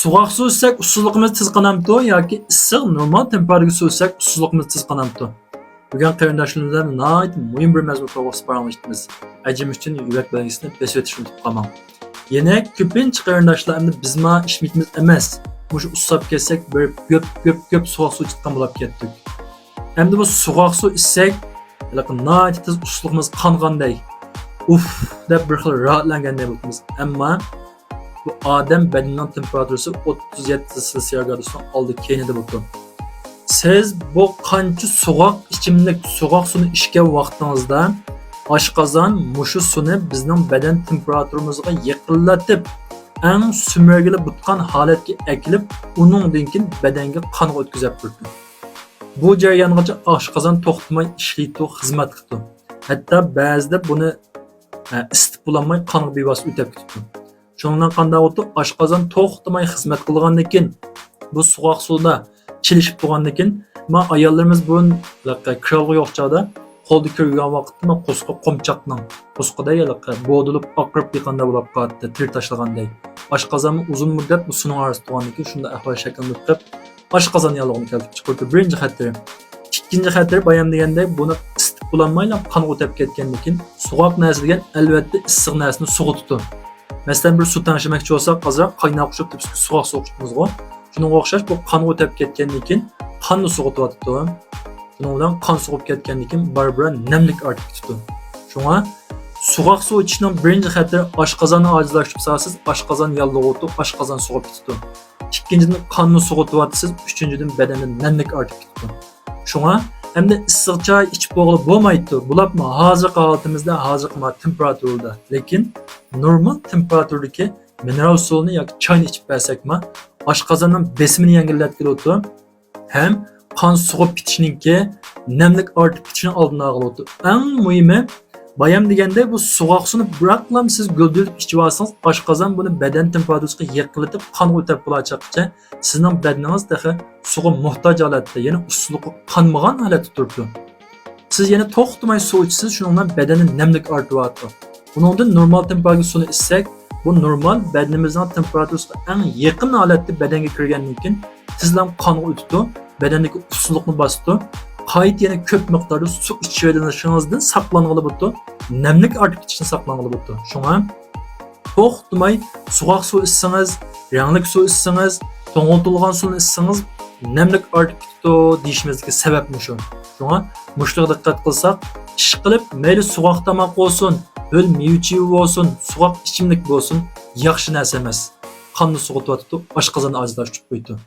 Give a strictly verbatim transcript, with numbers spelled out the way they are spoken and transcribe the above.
سوغۇق سۇ ئىچسەك ئۇسسۇزلۇقىمىز تېز قانامتۇ ياكى ئىسسىق نورمال تېمپېراتۇرىدىكى سۇ ئىچسەك ئۇسسۇزلۇقىمىز تېز قانامتۇ؟ بۈگۈن قېرىنداشلىرىمىز بىلەن ناھايىتى مۇھىم بىر مەزمۇن توغرىسىدا پاراڭلىشىمىز. ئەجىم ئۈچۈن يۈرەك بەلگىسىنى بېسىۋېتىشنى ئۇنتۇپ قالماڭ. يەنە كۆپىنچە قېرىنداشلار ئەمدى بىزما ئىچمىگىنىمىز ئەمەس، مۇشۇ ئۇسساپ كەتسەك بىر گۆپ، گۆپ، گۆپ سوغۇق سۇ ئىچىدىغان بولاپ كەتتۇق. ئەمدى بۇ سوغۇق سۇ ئىچسەك، ھېلىقى ناھايىتى تېز ئۇسسۇزلۇقىمىز قانغاندەك، ئۇف دەپ بىر خىل راھەتلەنگەندەك بولىمىز. ئەمما بۇ ئادەم بەدىنىنىڭ تېمپېراتۇرىسى ئوتتۇز يەتتە سېلسىيە گرادۇسنىڭ ئالدى كەينىدە بولىدۇ. سىز بۇ قانچە سوغۇق ئىچىملىك، سوغۇق سۇنى ئىچكەن ۋاقتىڭىزدا ئاشقازان مۇشۇ سۇنى بىزنىڭ بەدەن تېمپېراتۇرىمىزغا يېقىنلىتىپ، ئەڭ سۈمۈرگىلى بوتقان ھالەتكە ئەكېلىپ، ئۇنىڭدىن كېيىن بەدەنگە قانغا ئۆتكۈزۈپ تۇرىدۇ. بۇ جەريانغىچە ئاشقازان توختىماي ئىشلەيتتى، خىزمەت قىپتۇ. ھەتتا بەزىدە بۇنى، ئە، ئىسىتىپ بولالماي قانغا بىۋاسىتە ئۆتۈپ كېتىپتۇ. شۇنىڭ بىلەن قانداق بولۇپتۇ؟ ئاشقازان توختىماي خىزمەت قىلغاندىن كېيىن، بۇ سوغۇق سۇدا چىلىشىپ تۇرغاندىن كېيىن، ما ئاياللىرىمىز بۇرۇن كىرئالغۇ يوق چاغدا قولدا كىرگەن ۋاقىتتا ما قورسىقى قومچاقنىڭ، قورسىقىدا ھېلىقى بودۇلۇپ ئاقىرىپ يېقاندا بولاپ قالاتتى، تېرە تاشلىغاندەك. ئاشقازانمۇ ئۇزۇن مۇددەت بۇ سۇنىڭ ئارىسىدا تۇرغاندىن كېيىن شۇنداق ئەھۋال شەكىللىنىپ قېلىپ، ئاشقازان ياللۇغىنى كەلتۈرۈپ چىقىرىدۇ. بىرىنچى خەتىرى. ئىككىنچى خەتىرى، بايام دېگەندەك، بۇنى ئىسىتىپ بولالمايلا قانغا ئۆتۈپ كەتكەندىن كېيىن، سوغۇق نەرسە دېگەن ئەلۋەتتە ئىسسىق نەرسىنى سوغۇتىدۇ. مەسىلەن، بىر سۇ تەڭشىمەكچى بولساق، ئازراق قايناق قوشۇپ تېپىسكە سوغۇق سۇ قوشىمىزغۇ. شۇنىڭغا ئوخشاش بۇ قانغا ئۆتۈپ كەتكەندىن كېيىن قاننى سوغۇتۇۋاتىدۇ. شۇنىڭ بىلەن قان سوغۇپ كەتكەندىن كېيىن بارا-بارا نەملىك ئارتىپ كېتىدۇ. شۇڭا سوغۇق سۇ ئىچىشنىڭ بىرىنچى خەتىرى ئاشقازاننى ئاجىزلاشتۇرۇپ سالىسىز، ئاشقازان ياللۇغۇۋېتىپ، ئاشقازان سوغۇپ كېتىدۇ. ئىككىنچىدىن، قاننى سوغۇتۇۋاتىسىز، ئۈچىنچىدىن، بەدەندە نەملىك ئارتىپ كېتىدۇ. شۇڭا ئەمدى ئىسسىق چاي ئىچىپ بولغىلى بولمايدۇ. بولۇپمۇ ھازىرقى ھالىتىمىزدە، ھازىرقى ما تېمپېراتۇرىدا. لېكىن نورمال تېمپېراتۇردىكى مىنېرال سۇنى ياكى چاينى ئىچىپ بەرسەكما، ئاشقازاننىڭ بېسىمىنى يەڭگىللەتكىلى بولىدۇ. ھەم قان سوغۇپ كېتىشنىڭكى، نەملىك ئارتىپ كېتىشنىڭ ئالدىنى ئالغىلى بولىدۇ. ئەڭ مۇھىمى، بايام دېگەندەك، بۇ سوغۇق سۇنى بىراقلا سىز گۈلدۈرلىتىپ ئىچىۋالسىڭىز، ئاشقازان بۇنى بەدەن تېمپېراتۇرىسىغا يېقىنلىتىپ، قانغا ئۆتۈپ بولغانچە سىزنىڭ بەدىنىڭىز تېخى سۇغا موھتاج ھالەتتە، يەنى ئۇسسۇزلۇقى قانمىغان ھالەتتە تۇرۇپتۇ. سىز يەنە توختىماي سۇ ئىچىسىز، شۇنىڭ بىلەن بەدەندە نەملىك ئارتىۋاتىدۇ. بۇنىڭدىن نورمال تېمپېراتۇرا سۇنى ئىچسەك، بۇ نورمال بەدىنىمىزنىڭ تېمپېراتۇرىسىغا ئەڭ يېقىن ھالەتتە بەدەنگە كىرگەندىن كېيىن، تېزلا قانغا ئۆتىدۇ، بەدەندىكى ئۇسسۇزلۇقنى باسىدۇ. قايتا يەنە كۆپ مىقداردا سۇ ئىچىۋېلىشىڭىزدىن ساقلانغىلى بولىدۇ، نەملىك ئارتىپ كېتىشتىن ساقلانغىلى بولىدۇ. شۇڭا توختىماي سوغۇق سۇ ئىچسىڭىز، رەڭلىك سۇ ئىچسىڭىز، توڭلىتىلغان سۇنى ئىچسىڭىز، نەملىك ئارتىپ كېتىدۇ دېيىشىمىزدىكى سەۋەب مۇشۇ. شۇڭا مۇشۇلارغا دىققەت قىلساق، ئىشقىلىپ مەيلى سوغۇق تاماق بولسۇن، ھۆل مېۋە-چىۋە بولسۇن، سوغۇق ئىچىملىك بولسۇن، ياخشى نەرسە ئەمەس. قاننى سوغۇتۇۋېتىدۇ، ئاشقازاننى ئاجىزلاشتۇرۇپ قويىدۇ.